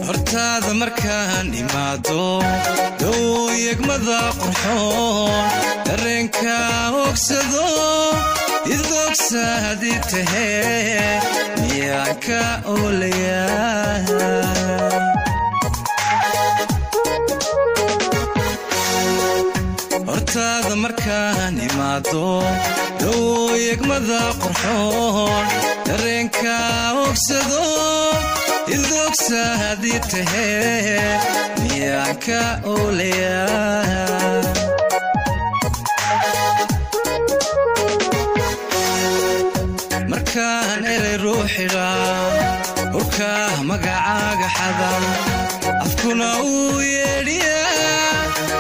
Hortaada markaan imaado, dhowyegmada qurxoon, dareenka ogsado, idogsaadi tahee, miyaan ka oolayaa? Hortaada markaan imaado, dhowyegmada qurxoon, dareenka ogsado, idogsaadi tahee, miyaan ka oolayaa? Markaan erey ruuxidhaa, hurkaa magacaaga xada, afkuna uu yeedhiyaa,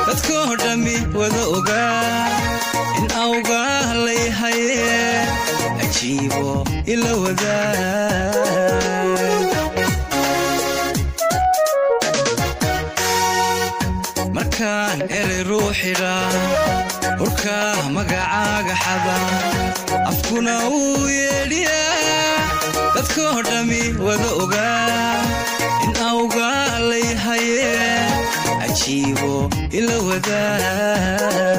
dadkoo dhammi wada ogaa in awgaa layhaye, ajiibo ila wadaa. Markaan erey ruuxidhaa, hurkaa magacaaga xada, afkuna uu yeedhiyaa, dadkoo dhammi wada ogaa in awgaa layhaye, ajiibo ila wadaa.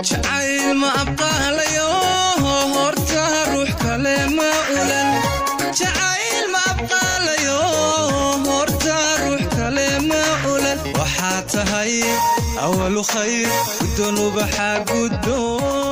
Jacayl ma abqaalayo, horta ruux kale ma ulan. Jacayl ma abqaalayo, horta ruux kale ma ulan. Waxaa tahay awalu khayr, guddoon ubaxa guddoon.